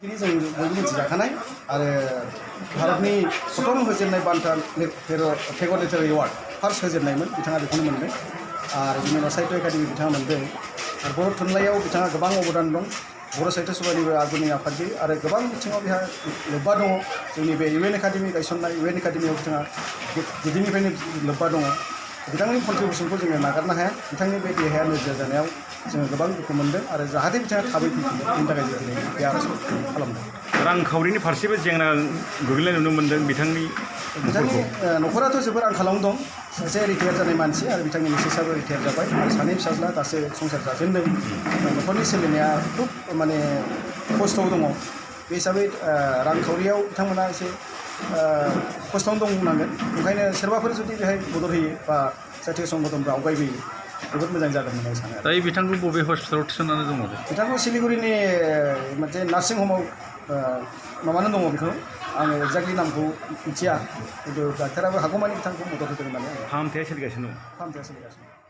जों बयबो मिथिजाखानाय आरो भारतनि प्रथम होजेननाय बान्था टेगर लिटारेरि एवार्ड फार्स्ट होजेननायमोन बिथाङा बेखौनो मोनदों आरो बिनि उनाव साहित्य एकाडेमि बिथाङा मोनदों आरो बर' थुनलाइयाव बिथाङा गोबां अबदान दं बर' साहित्य सभानिबो आगुनि आफादगिरि आरो गोबां बिथिङाव बिहा लोब्बा दङ जोंनि बे इउएन एकाडेमि गायसननाय इउएन एकाडेमियाव बिथाङा गुदिनिफ्रायनो लोब्बा दङ बिथांनि कन्ट्रिबिउसनखौ जोङो नागारनो हाया बिथांनि बे देहाया नोरजिया जानायाव जोङो गोबां दुखु मोनदों आरो जाहाथे बिथाङा थाबै फैफिनो बेनि थाखाय जों दिनै बे आर'जखौ खालामदों रांखावरिनि फारसेबो जेंना गोग्लैनाय नुनो मोन्दों बिथांनि न'खराथ' जोबोर आंखालाव दं सासे रिटायार जानाय मानसि आरो बिथांनि मिसेसाबो रिटायार जाबाय आरो सानै फिसाज्ला दासो संसार जाजेनदों न'खरनि सोलिनाया खुब माने खस्थ'आव दङ बे हिसाबै रांखावरियाव बिथांमोना एसे खस्थ'आवनो दं बुंनांगोन ओंखायनो सोरबाफोर जुदि बेहाय मदद होयो बा जातीय संगठनफ्रा आवगायबोयो जोबोद मोजां जागोन होननानै सानो दायो बिथांखौ बबे हस्पिटालाव थिसननानै दङ बिथांखौ सिलिगुरिनि मोनसे नार्सिं हमाव माबानो दङ बेखौ आङो एक्जाक्टलि नामखौ मिथिया खिन्थु डाक्टाराबो हागौमानि बिथांखौ मदद होदों होननानै फाहामथाया सोलिगासिनो दं फाहामथाया सोलिगासिनो